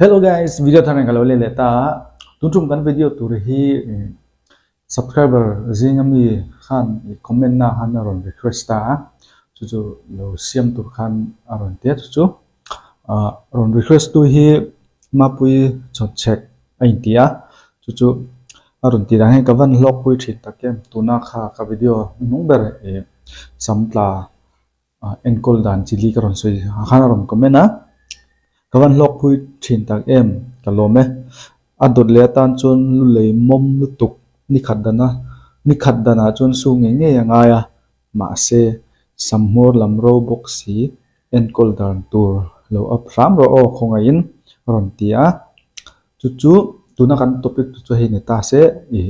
Hello guys, video thar in ka lo leh leh ta a. Tun tum kan video tur hi subscriber zinga mi khan i comment na khan a rawn request ta a. Chu chu lo siam tur khan a rawn ti a chu chu ah rawn request tu hi Mapui chawtchhek a inti a. Chu chu a rawn tih dan hian ka van hlawk pui thin tak em tuna kha ka video hnung ber ih sam tla ah enkawl dan chi li ka rawn sawi ah khan a rawn comment a ka van hlawk pui thin tak em ka lawm e a dawt leh atan chuan lu lei mawm lutuk ni khat dana ni khat danah chuan su ngei ngei a ngai a mahse sam hmawr lam ro bawk si enkawl dan tur lo up hram rawh aw khawngaihin a rawn ti a chu chu tuna kan topic chu chu hei ni ta se ih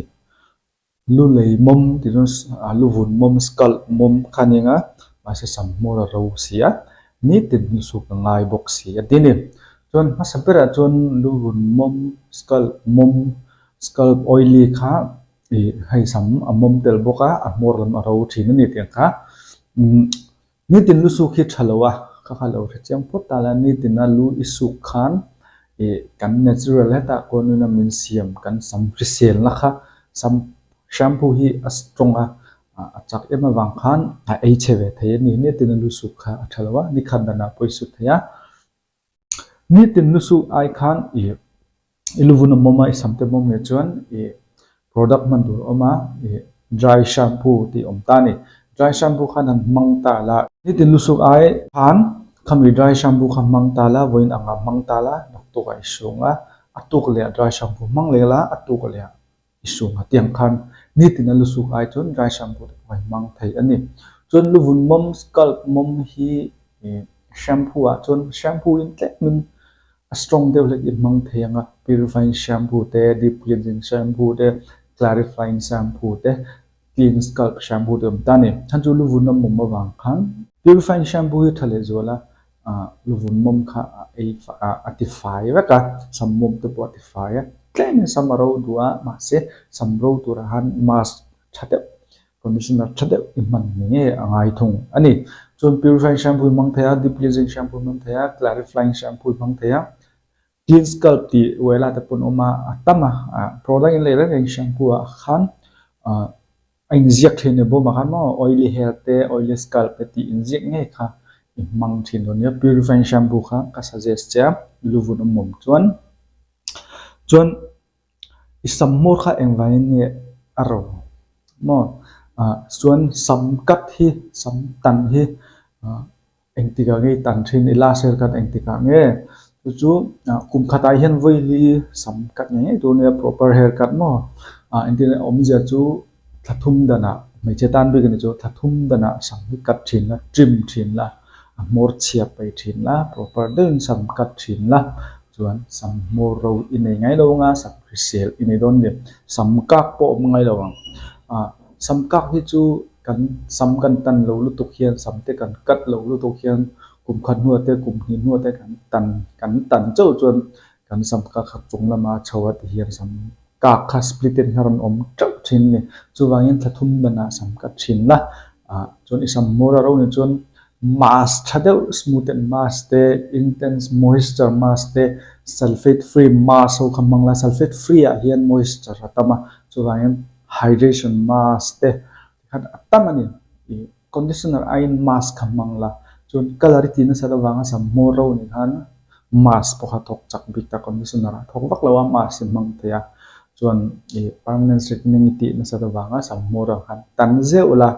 lu lei mawm tih chuan ah lu vun mawm scalp mawm kha a ni ang a mahse sam hmawr a ro si a nitin lu suk a ngai bawk si a ti a ni chuan hmasa berah chuan lu vun mawm scalp mawm scalp oily kha ih hei sam a mawm tel bawk a a hmawr lam a ro thin a ni tih ang kha umm. Nitin lu suk hi tha lo a, ka kha lo hre chiang phawt ta la, nitina lu i suk khan ih kan natural hetah kawnin a min siam kan sam hriselna kha sam shampoo hi a strong a, a chak em avang khan a ei chhe ve thei a ni. Nitina lu suk kha a tha lo a, nikhat danah pawh i sut thei a. Nitin lu suk ai khan ih I lu vun a mawm a, i sam te mawm leh chuan i product hman tur a awm a, i dry shampoo tih a awm ta a ni. Dry shampoo khan han hmang ta la. Nitin lusuk ai khan khami dry shampoo kha hmang ta la, vawiin anga hmang ta la, naktukah i sung a, a tuk leh ah dry shampoo hmang leh la, a tuk leh ah i sung a. Tiang khan nitin a lusuk ai chuan dry shampoo te pawh hi hmang thei a ni. Chuan lu vun mawm, scalp mawm hi shampoo ah chuan shampoo in tlemin A strong deuh hlek i hmang thei ang a, purifying shampoo te, deep cleansing shampoo te, clarifying shampoo te, clean scalp shampoo te awm ta a ni. Chhan chu luvun a mawm avang khan purifying shampoo hi tha leh zual a, ah luvun mawm kha a ei a ti fai vek a, sam mawm te pawh a ti fai a, tlemin sam a ro duh a, mahse sam ro turah khan mask tha deuh Conditioner tha deuh i hman ni nge a ngai thung a ni. Chuan purifying shampoo i hmang thei a, deep cleansing shampoo i hmang thei a, clarifying shampoo i hmang thei a, clean scalp tih Wella te pawn a awm a, a tam a, product in lei reng reng shampoo ah khan a inziak thin a ni bawm ah khan maw oily hair te oily scalp te tih inziak ngei kha i hmang thin dawn nia. Purifying shampoo kha ka suggest che a, luvun awm awm chuan. Chuan I sam hmawr kha engvangin nge a ro maw? Ah chuan sam cut hi sam tan hi ah engtikah nge i tan thin i last year khan engtikah nge? Chu chu ah kum khatah hian vawi li sam cut ngei ngei tur nia proper hair cut maw? Ah engtin awmzia chu Thla thum danah hmeichhe tan bik a ni chu thla thum danah sam hi cut thin la, trim thin la, a hmawr chhia paih thin la, proper deuhin sam cut thin la, chuan sam hmawr ro i nei ngai lo ang a, sam hrisel i nei dawn a ni. Sam kak pawh a awm ngai lo ang. Ah sam kak hi chu kan sam kan tan lo lutuk hian sam te kan cut lo lutuk hian kum khat hnuah te kum hnih hnuah te kan tan kan tan chauh chuan kan sam kak kha chung lama chho a ti hian sam Kak kha split in a rawn awm teuh thin a ni. Chuvangin thla thum danah sam ka thin la. Ah chuan i sam hmawr a ro ni chuan mask tha deuh smooth and mask te, intense moisture mask te, sulphate free mask ho kha hmang la. Sulphate free ah hian moisture a tam a, chuvangin hydration mask te tikhan a tam a ni. Ih conditioner aiin mask kha hmang la. Chuan colour i tih nasat avanga sam hmawr ro ni khan Mask pawh kha thawk chak bik ta conditioner a thawk vak lo a mask hi hmang thei a chuan ih permanent straightening i tih nasat avanga sam hmawr ah khan tan zeuh la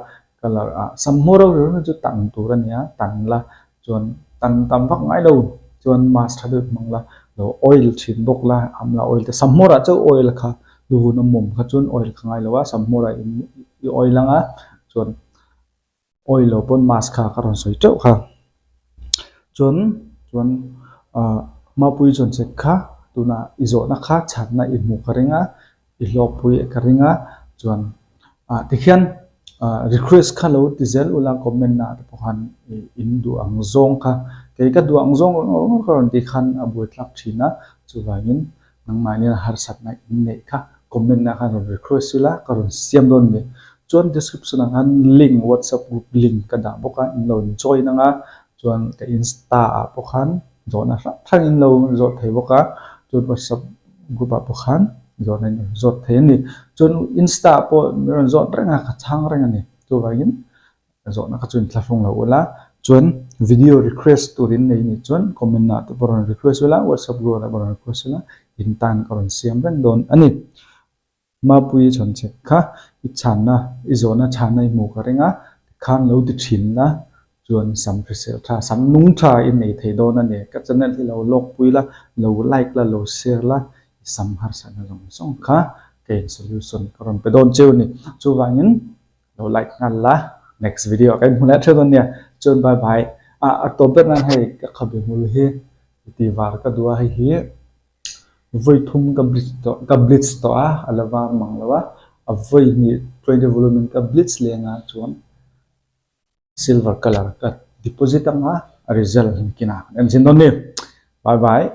colour ah sam hmawr ho ringawt chu tan tur a nia tan la chuan tan tam vak ngai lo chuan mask tha deuh hmang la lo oil thin bawk la amla oil te sam hmawr ah chauh oil kha lu hun a mawm kha chuan oil kha ngai lo a sam hmawr ah i oil ang a chuan. Awi lo pawn mask kha ka rawn sawi teuh kha. Chuan chuan ah Mapui chuan che kha tunah i zawhna kha chhanna i hmuh ka ring a, i hlawkpui ka ring a, chuan ah tikhian ah request kha lo ti zel ula comment ah te pawh khan ih in duh ang zawng kha kei ka duh ang zawng ka rawn tih khan a buaithlak thin a, chuvangin Nangmahnian harsatna in neih kha comment ah khan rawn request ila ka rawn siam dawn a ni. Chuan description ah khan link whatsapp group link ka dah bawk a in lo join ang a chuan ka insta ah pawh khan. Zawhna hrang hrang in lo zawh thei bawk a, chuan WhatsApp group ah pawh khan zawhna in rawn zawt thei a ni. Chuan Insta ah pawh min rawn zawt reng a, ka chhang reng a ni. Chuvangin zawhna kha chu in thlahrung lo ula, chuan video request tur in nei nih chuan comment ah te pawh rawn request ula, WhatsApp group ah te pawh rawn request ula, in tan ka rawn siam reng dawn a ni. Mapui chhawnchhek kha i chhanna, i zawhna chhanna i hmu ka ring a, tikhan lo ti thin la, chuan sam hrisel tha, sam nung tha i nei thei dawn a ni. Ka channel hi lo lawk pui la, lo like la, lo share la, i sam harsatna zawng zawng kha kei solution ka rawn pe dawn cheu a ni. Chuvangin lo like nghal la, next video ah ka inhmu leh theuh dawn nia. Chuan bye bye. Ah a tawp ber nan hei ka khabe hmul hi i ti var ka duh a, hei hi. Vawi thum ka bleach tawh ka bleach tawh a, a la var mang lo a, a vawi hnih 20 volume in ka bleach leng a chuan silver colour ka deposit anga a result hi kinah kan en zin dawn ni. Bye bye.